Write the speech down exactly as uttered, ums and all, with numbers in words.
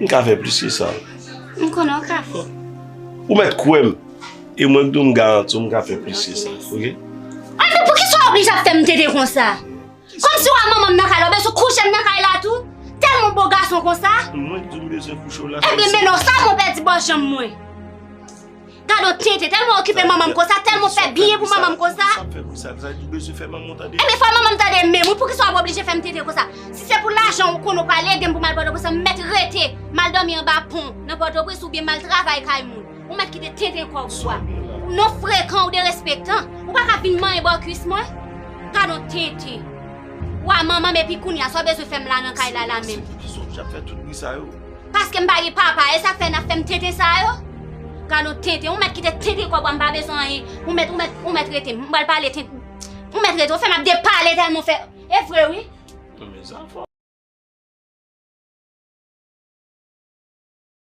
M ka fè plis ke sa. M konnen w ka fè. Ou mèt kwè m. E mwen k di w m garanti w m ka fè plis ke sa. Oke? Anben, poukisa w oblije ap fè m tenten konsa? Kòmsi w a manman m nan kay la, w bezwen kouche m nan kay la tou? Tèlman w bo gason konsa? Mwen k di w m bezwen kouche w la. Ebyen, men non, sa mwen pèdi bò janm mwen. Gade yon tenten, tèlman w okipe manman m konsa, tèlman w fè byen pou manman m konsa. Sa fè pou sa, sa di w bezwen fè manman w tande. Ebyen, fò manman m tande menm, wi, poukisa w ap oblije fè m tenten konsa? Si se pou lajan w konnen w pral ede m pou m al Pòtoprens, m mèt rete, m al dòmi anba pon nan Pòtoprens oubyen m al travay kay moun. Ou mèt kite tenten kòb ou a. Non frekan ou derespektan. Ou pa ka vin manyen bò kwis mwen. Gade yon tenten. W a manman m epi kounye a, sa w bezwen fè m la nan kay la la menm? Poukisa w ap fè tout bri sa yo? Paske m pa gen papa, e sa k fè n ap fè m tenten sa yo? Gade yon tenten, ou mèt kite tenten kòb ou a, m pa bezwen anyen. Ou mèt, ou mèt, ou mèt rete, m pral pale tenten. Ou mèt rete, ou fè m ap depale tèlman w fè. E vre wi. Non, men sa fò.